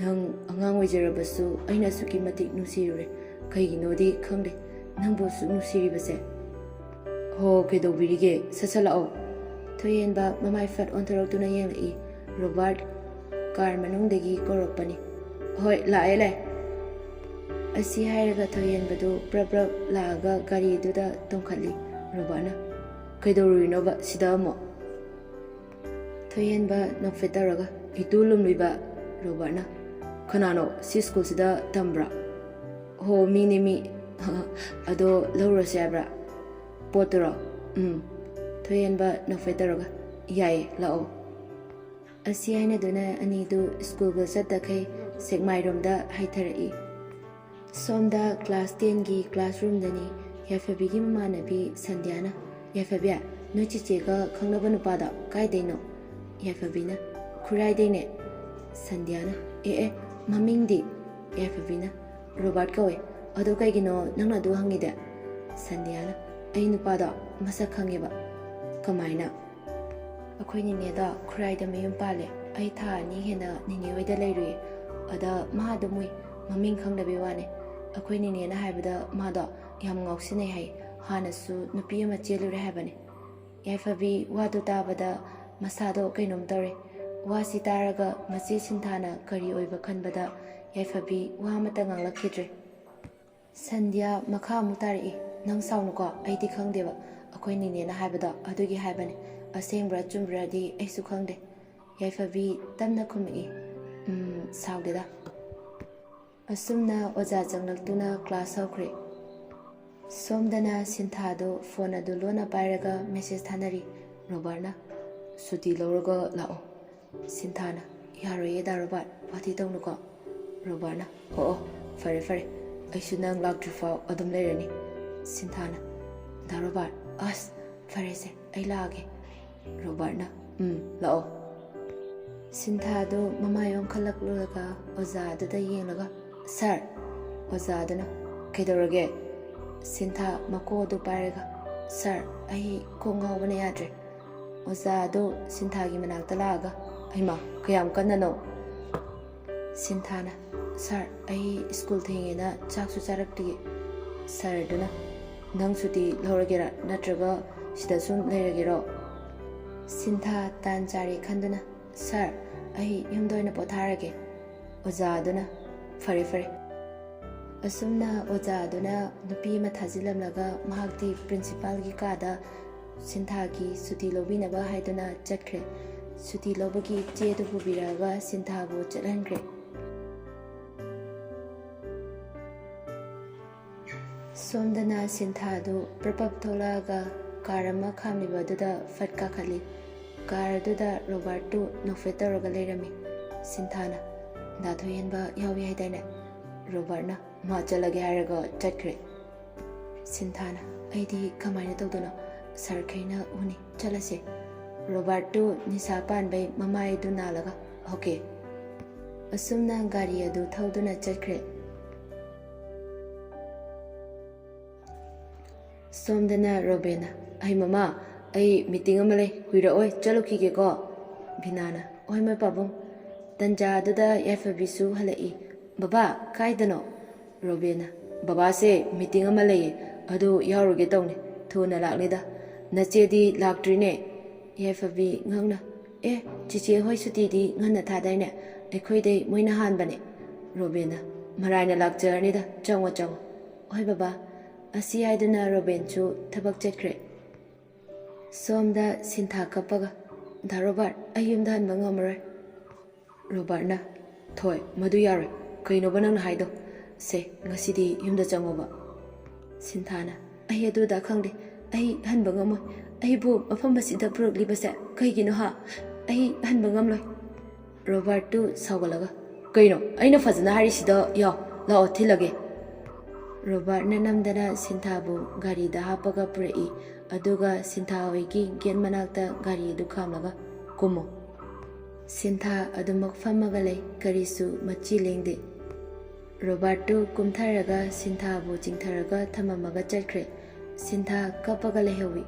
ꯅꯪ ꯑꯉꯥꯡ ꯑꯣꯏꯖꯔꯕꯁꯨ ꯑꯩꯅ ꯑꯁꯨꯛꯀꯤ ꯃꯇꯤꯛ ꯅꯨꯡꯁꯤꯔꯨꯔꯦ꯫ ꯀꯩꯒꯤꯅꯣꯗꯤ ꯈꯪꯗꯦ, ꯅꯪꯕꯨ ꯑꯁꯨꯛ ꯅꯨꯡꯁꯤꯔꯤꯕꯁꯦ"꯫ "ꯍꯣ, ꯀꯩꯗꯧꯕꯤꯔꯤꯒꯦ? ꯁꯠ ꯁꯠ ꯂꯥꯛꯑꯣ"꯫ ꯊꯣꯏꯍꯦꯟꯕ ꯃꯃꯥꯏ ꯐꯠ ꯑꯣꯟꯊꯣꯔꯛꯇꯨꯅ ꯌꯦꯡꯂꯛꯏ꯫ "ꯔꯣꯕꯥꯔꯠ, ꯀꯥꯔ ꯃꯅꯨꯡꯗꯒꯤ ꯀꯧꯔꯛꯄꯅꯤ"꯫ "ꯍꯣꯏ, ꯂꯥꯛꯑꯦ, ꯂꯥꯛꯑꯦ"꯫ ꯑꯁꯤ ꯍꯥꯏꯔꯒ ꯊꯣꯏꯍꯦꯟꯕꯗꯨ ꯄ꯭ꯔꯞ ꯄ꯭ꯔꯞ ꯂꯥꯛꯑꯒ ꯒꯥꯔꯤꯗꯨꯗ ꯇꯣꯡꯈꯠꯂꯤ꯫ ꯔꯣꯕꯥꯔꯠꯅ, "ꯀꯩꯗꯧꯔꯨꯔꯤꯅꯣꯕ ꯁꯤꯗ ꯑꯃꯨꯛ?" ꯊꯣꯏꯍꯦꯟꯕ ꯅꯣꯛꯐꯦꯠ ꯇꯧꯔꯒ, "ꯏꯇꯨ ꯂꯨꯝꯂꯨꯏꯕ"꯫ ꯔꯣꯕꯥꯔꯠꯅ, "ꯀꯅꯥꯅꯣ? ꯁꯤ ꯁ꯭ꯀꯨꯜꯁꯤꯗ ꯇꯝꯕ꯭ꯔꯥ?" "ꯍꯣ, ꯃꯤꯅꯤ, ꯃꯤ"꯫ "ꯑꯗꯣ ꯂꯧꯔꯨꯔꯁꯦ ꯍꯥꯏꯕ꯭ꯔꯥ? ꯄꯣꯠꯇꯨꯔꯣ?" "ꯎꯝ"꯫ ꯊꯣꯏꯍꯦꯟꯕ ꯅꯣꯛꯐꯦꯠ ꯇꯧꯔꯒ, "ꯌꯥꯏꯌꯦ, ꯂꯥꯛꯑꯣ"꯫ ꯑꯁꯤ ꯍꯥꯏꯅꯗꯨꯅ ꯑꯅꯤꯗꯨ ꯁ꯭ꯀꯨꯜꯒ ꯆꯠꯇꯈꯩ ꯁꯦꯛꯃꯥꯏꯔꯣꯝꯗ ꯍꯥꯏꯊꯔꯛꯏ꯫ ꯁꯣꯝꯗ ꯀ꯭ꯂꯥꯁ ꯇꯦꯟꯒꯤ ꯀ꯭ꯂꯥꯁꯔꯨꯝꯗꯅꯤ꯫ ꯌꯥꯏꯐꯕꯤꯒꯤ ꯃꯃꯥꯟꯅꯕꯤ ꯁꯟꯙ꯭ꯌꯥꯅ, "ꯌꯥꯏꯐꯕꯤ, ꯅꯣꯏ ꯆꯤꯆꯦꯒ ꯈꯪꯅꯕ ꯅꯨꯄꯥꯗꯣ ꯀꯥꯏꯗꯩꯅꯣ?" ꯌꯥꯏꯐꯕꯤꯅ, "ꯈꯨꯔꯥꯏꯗꯩꯅꯦ"꯫ ꯁꯟꯙ꯭ꯌꯥꯅ, "ꯑꯦ ꯑꯦ, ꯃꯃꯤꯡꯗꯤ?" ꯌꯥꯏꯐꯕꯤꯅ, "ꯔꯣꯕꯥꯔꯠ ꯀꯧꯋꯦ"꯫ "ꯑꯗꯨ ꯀꯩꯒꯤꯅꯣ ꯅꯪꯅ ꯑꯗꯨ ꯍꯪꯉꯤꯗꯤ?" ꯁꯟꯙ꯭ꯌꯥꯅ, "ꯑꯩ ꯅꯨꯄꯥꯗꯣ ꯃꯁꯛ ꯈꯪꯉꯦꯕ꯫ "ꯀꯃꯥꯏꯅ?" "ꯑꯩꯈꯣꯏ ꯅꯤꯅꯦꯗꯣ ꯈꯨꯔꯥꯏꯗ ꯃꯌꯨꯝ ꯄꯥꯜꯂꯦ꯫ ꯑꯩ ꯊꯥ ꯑꯅꯤ ꯍꯦꯟꯅ ꯅꯤꯅꯦ ꯍꯣꯏꯗ ꯂꯩꯔꯨꯏ꯫ ꯑꯗ ꯃꯥ ꯑꯗꯨꯝ ꯎꯏ, ꯃꯃꯤꯡ ꯈꯪꯗꯕꯩ ꯋꯥꯅꯦ꯫ ꯑꯩꯈꯣꯏ ꯅꯤꯅꯦꯅ ꯍꯥꯏꯕꯗ ꯃꯥꯗꯣ ꯌꯥꯝ ꯉꯥꯎꯁꯤꯟꯅꯩ ꯍꯥꯏ꯫ ꯍꯥꯟꯅꯁꯨ ꯅꯨꯄꯤ ꯑꯃ ꯆꯦꯜꯂꯨꯔꯦ ꯍꯥꯏꯕꯅꯦ꯫" ꯌꯥꯏꯐꯕꯤ ꯋꯥꯗꯨ ꯇꯥꯕꯗ ꯃꯁꯥꯗꯣ ꯀꯩꯅꯣꯝ ꯇꯧꯔꯦ꯫ ꯋꯥꯁꯤ ꯇꯥꯔꯒ ꯃꯆꯦ ꯁꯤꯟꯊꯥꯅ ꯀꯔꯤ ꯑꯣꯏꯕ ꯈꯟꯕꯗ ꯌꯥꯏꯐꯕꯤ ꯋꯥ ꯑꯃꯠꯇ ꯉꯥꯡꯂꯛꯈꯤꯗ꯭ꯔꯦ꯫ ꯁꯟꯙ꯭ꯌꯥ ꯃꯈꯥ ꯑꯃꯨꯛ ꯇꯥꯔꯛꯏ, "ꯅꯪ ꯁꯥꯎꯅꯨꯀꯣ, ꯑꯩꯗꯤ ꯈꯪꯗꯦꯕ꯫ ꯑꯩꯈꯣꯏ ꯅꯤꯅꯦꯅ ꯍꯥꯏꯕꯗꯣ ꯑꯗꯨꯒꯤ ꯍꯥꯏꯕꯅꯦ꯫ ꯑꯁꯦꯡꯕ꯭ꯔꯥ ꯆꯨꯝꯕ꯭ꯔꯥꯗꯤ ꯑꯩꯁꯨ ꯈꯪꯗꯦ꯫" ꯌꯥꯏꯐꯕꯤ ꯇꯞꯅ ꯈꯨꯝꯃꯛꯏ, "ꯎꯝ, ꯁꯥꯎꯗꯦꯗ꯫" ꯑꯁꯨꯝꯅ ꯑꯣꯖꯥ ꯆꯪꯂꯛꯇꯨꯅ ꯀ꯭ꯂꯥꯁ ꯍꯧꯈ꯭ꯔꯦ꯫ ꯁꯣꯝꯗꯅ ꯁꯤꯟꯊꯥꯗꯨ ꯐꯣꯟ ꯑꯗꯨ ꯂꯣꯟꯅ ꯄꯥꯏꯔꯒ ꯃꯦꯁꯦꯖ ꯊꯥꯅꯔꯤ꯫ ꯔꯣꯕꯥꯔꯠꯅ, "ꯁꯨꯇꯤ ꯂꯧꯔꯒ ꯂꯥꯛꯑꯣ꯫" ꯁꯤꯟꯊꯥꯅ, "ꯌꯥꯔꯣꯏꯌꯦ ꯗꯥ ꯔꯣꯕꯥꯔꯠ, ꯋꯥꯊꯤ ꯇꯧꯅꯨꯀꯣ꯫" ꯔꯣꯕꯥꯔꯠꯅ, "ꯑꯣ ꯑꯣ, ꯐꯔꯦ ꯐꯔꯦ, ꯑꯩꯁꯨ ꯅꯪ ꯂꯥꯛꯇ꯭ꯔꯤꯐꯥꯎ ꯑꯗꯨꯝ ꯂꯩꯔꯅꯤ꯫" ꯁꯤꯟꯊꯥꯅ, "ꯗꯥ ꯔꯣꯕꯥꯔꯠ, ꯑꯁ, ꯐꯔꯦꯁꯦ, ꯑꯩ ꯂꯥꯛꯑꯒꯦ꯫" ꯔꯣꯕꯥꯔꯠꯅ, "ꯎꯝ, ꯂꯥꯛꯑꯣ꯫" ꯁꯤꯟꯊꯥꯗꯨ ꯃꯃꯥꯏ ꯑꯣꯟꯈꯠꯂꯛꯂꯒ ꯑꯣꯖꯥꯗꯨꯗ ꯌꯦꯡꯂꯒ, "ꯁꯥꯔ!" ꯑꯣꯖꯥꯗꯨꯅ, "ꯀꯩꯗꯧꯔꯒꯦ?" ꯁꯤꯟꯊꯥ ꯃꯀꯣꯛ ꯑꯗꯨ ꯄꯥꯏꯔꯒ, "ꯁꯥꯔ, ꯑꯩ ꯀꯣꯛ ꯉꯥꯎꯕꯅ ꯌꯥꯗ꯭ꯔꯦ꯫" ꯑꯣꯖꯥꯗꯨ ꯁꯤꯟꯊꯥꯒꯤ ꯃꯅꯥꯛꯇ ꯂꯥꯛꯑꯒ, "ꯍꯩꯃꯥ, ꯀꯌꯥꯝ ꯀꯟꯅꯅꯣ?" ꯁꯤꯟꯊꯥꯅ, "ꯁꯥꯔ, ꯑꯩ ꯁ꯭ꯀꯨꯜ ꯊꯦꯡꯉꯦꯅ ꯆꯥꯛꯁꯨ ꯆꯥꯔꯛꯇꯤꯌꯦ꯫" ꯁꯥꯔꯗꯨꯅ, "ꯅꯪ ꯁꯨꯇꯤ ꯂꯧꯔꯒꯦꯔꯥ, ꯅꯠꯇ꯭ꯔꯒ ꯁꯤꯗ ꯁꯨꯝ ꯂꯩꯔꯒꯦꯔꯣ?" ꯁꯤꯟꯊꯥ ꯇꯥꯟ ꯆꯥꯔꯦ ꯈꯟꯗꯨꯅ, "ꯁꯥꯔ, ꯑꯩ ꯌꯨꯝꯗ ꯑꯣꯏꯅ ꯄꯣꯊꯥꯔꯒꯦ꯫" ꯑꯣꯖꯥꯗꯨꯅ, "ꯐꯔꯦ ꯐꯔꯦ꯫" ꯑꯁꯨꯝꯅ ꯑꯣꯖꯥꯗꯨꯅ ꯅꯨꯄꯤ ꯑꯃ ꯊꯥꯖꯤꯜꯂꯝꯂꯒ ꯃꯍꯥꯛꯇꯤ ꯄ꯭ꯔꯤꯟꯁꯤꯄꯥꯜꯒꯤ ꯀꯥꯗ ꯁꯤꯟꯊꯥꯒꯤ ꯁꯨꯇꯤ ꯂꯧꯕꯤꯅꯕ ꯍꯥꯏꯗꯨꯅ ꯆꯠꯈ꯭ꯔꯦ꯫ ꯁꯨꯇꯤ ꯂꯧꯕꯒꯤ ꯆꯦ ꯑꯗꯨ ꯄꯨꯕꯤꯔꯛꯑꯒ ꯁꯤꯟꯊꯥꯕꯨ ꯆꯠꯍꯟꯈ꯭ꯔꯦ꯫ ꯁꯣꯝꯗꯅ ꯁꯤꯟꯊꯥꯗꯨ ꯄ꯭ꯔꯞ ꯄ꯭ꯔꯞ ꯊꯣꯛꯂꯛꯑꯒ ꯀꯥꯔ ꯑꯃ ꯈꯥꯝꯂꯤꯕ ꯑꯗꯨꯗ ꯐꯠ ꯀꯥꯈꯠꯂꯤ꯫ ꯀꯥꯔ ꯑꯗꯨꯗ ꯔꯣꯕꯥꯔꯠꯇꯨ ꯅꯣꯛꯐꯦꯠ ꯇꯧꯔꯒ ꯂꯩꯔꯝꯃꯤ꯫ ꯁꯤꯟꯊꯥꯅ, "ꯗꯥ ꯊꯣꯏꯍꯦꯟꯕ ꯌꯥꯎꯏ ꯍꯥꯏꯗꯥꯏꯅꯦ?" ꯔꯣꯕꯥꯔꯠꯅ, "ꯃꯥ ꯆꯠꯂꯒꯦ ꯍꯥꯏꯔꯒ ꯆꯠꯈ꯭ꯔꯦ꯫" ꯁꯤꯟꯊꯥꯅ, "ꯑꯩꯗꯤ ꯀꯃꯥꯏꯅ ꯇꯧꯗꯣꯏꯅꯣ? ꯁꯥꯔ ꯈꯩꯅ ꯎꯅꯤ, ꯆꯠꯂꯁꯦ꯫" ꯔꯣꯕꯥꯔꯠꯇꯨ ꯅꯤꯁꯥ ꯄꯥꯟꯕꯩ ꯃꯃꯥꯏꯗꯨ ꯅꯥꯜꯂꯒ, "ꯑꯣꯀꯦ꯫" ꯑꯁꯨꯝꯅ ꯒꯥꯔꯤ ꯑꯗꯨ ꯊꯧꯗꯨꯅ ꯆꯠꯈ꯭ꯔꯦ꯫ ꯁꯣꯝꯗꯅ ꯔꯣꯕꯦꯟꯅ, "ꯑꯩ ꯃꯃꯥ, ꯑꯩ ꯃꯤꯇꯤꯡ ꯑꯃ ꯂꯩ, ꯀꯨꯏꯔꯛꯑꯣꯏ, ꯆꯠꯂꯨꯈꯤꯒꯦꯀꯣ"꯫ ꯕꯤꯅꯥꯅ, "ꯍꯣꯏ ꯃꯣꯏ ꯄꯥꯕꯨꯡ"꯫ ꯇꯟꯖꯥꯗꯨꯗ ꯌꯥꯏꯐꯕꯤꯁꯨ ꯍꯜꯂꯛꯏ꯫ "ꯕꯕꯥ, ꯀꯥꯏꯗꯅꯣ?" ꯔꯣꯕꯦꯟꯅ, "ꯕꯕꯥꯁꯦ ꯃꯤꯇꯤꯡ ꯑꯃ ꯂꯩꯌꯦ, ꯑꯗꯨ ꯌꯥꯎꯔꯨꯒꯦ ꯇꯧꯅꯤ, ꯊꯨꯅ ꯂꯥꯛꯅꯤꯗ꯫ ꯅꯆꯦꯗꯤ ꯂꯥꯛꯇ꯭ꯔꯤꯅꯦ?" ꯌꯥꯏꯐꯕꯤ ꯉꯛꯅ, "ꯑꯦ, ꯆꯤꯆꯦ ꯍꯣꯏ ꯁꯨꯇꯤꯗꯤ ꯉꯟꯅ ꯊꯥꯗꯥꯏꯅꯦ? ꯑꯩꯈꯣꯏꯗꯩ ꯃꯣꯏꯅ ꯍꯥꯟꯕꯅꯦ"꯫ ꯔꯣꯕꯦꯟꯅ, "ꯃꯔꯥꯏꯅ ꯂꯥꯛꯆꯔꯅꯤꯗ, ꯆꯪꯉꯣ ꯆꯪꯉꯣ"꯫ "ꯍꯣꯏ ꯕꯕꯥ"꯫ ꯑꯁꯤ ꯍꯥꯏꯗꯨꯅ ꯔꯣꯕꯦꯟꯁꯨ ꯊꯕꯛ ꯆꯠꯈ꯭ꯔꯦ꯫ ꯁꯣꯝꯗ ꯁꯤꯟꯊꯥ ꯀꯞꯄꯒ, "ꯗꯥ ꯔꯣꯕꯥꯔꯠ, ꯑꯩ ꯌꯨꯝꯗ ꯍꯟꯕ ꯉꯝꯃꯔꯣꯏ"꯫ ꯔꯣꯕꯥꯔꯠꯅ, "ꯊꯣꯏ, ꯃꯗꯨ ꯌꯥꯔꯣꯏ꯫ ꯀꯩꯅꯣꯕ ꯅꯪꯅ ꯍꯥꯏꯗꯣ? ꯁꯦ, ꯉꯁꯤꯗꯤ ꯌꯨꯝꯗ ꯆꯪꯉꯣꯕ"꯫ ꯁꯤꯟꯊꯥꯅ, "ꯑꯩ ꯑꯗꯨꯗ ꯈꯪꯗꯦ꯫ ꯑꯩ ꯍꯟꯕ ꯉꯝꯃꯣꯏ꯫ ꯑꯩꯕꯨ ꯃꯐꯝ ꯑꯁꯤꯗ ꯄꯨꯔꯛꯂꯤꯕꯁꯦ ꯀꯩꯒꯤꯅꯣ ꯍꯥ? ꯑꯩ ꯍꯟꯕ ꯉꯝꯂꯣꯏ"꯫ ꯔꯣꯕꯥꯔꯠꯇꯨ ꯁꯥꯎꯒꯠꯂꯒ, "ꯀꯩꯅꯣ? ꯑꯩꯅ ꯐꯖꯅ ꯍꯥꯏꯔꯤꯁꯤꯗ ꯌꯥꯎ꯫ ꯂꯥꯛꯑꯣ, ꯊꯤꯜꯂꯒꯦ"꯫ ꯔꯣꯕꯥꯔꯠꯅ ꯅꯝꯗꯅ ꯁꯤꯟꯊꯥꯕꯨ ꯒꯥꯔꯤꯗ ꯍꯥꯞꯄꯒ ꯄꯨꯔꯛꯏ꯫ ꯑꯗꯨꯒ ꯁꯤꯟꯊꯥ ꯍꯣꯏꯒꯤ ꯒꯦꯠ ꯃꯅꯥꯛꯇ ꯒꯥꯔꯤ ꯑꯗꯨ ꯈꯥꯝꯂꯒ, "ꯀꯨꯝꯃꯣ"꯫ ꯁꯤꯟꯊꯥ ꯑꯗꯨꯃꯛ ꯐꯝꯃꯒ ꯂꯩ, ꯀꯔꯤꯁꯨ ꯃꯆꯤ ꯂꯦꯡꯗꯦ꯫ ꯔꯣꯕꯥꯔꯠꯇꯨ ꯀꯨꯝꯊꯔꯒ ꯁꯤꯟꯊꯥꯕꯨ ꯆꯤꯡꯊꯔꯒ ꯊꯝꯃꯝꯃꯒ ꯆꯠꯈ꯭ꯔꯦ꯫ ꯁꯤꯟꯊꯥ ꯀꯞꯄꯒ ꯂꯩꯍꯧꯏ꯫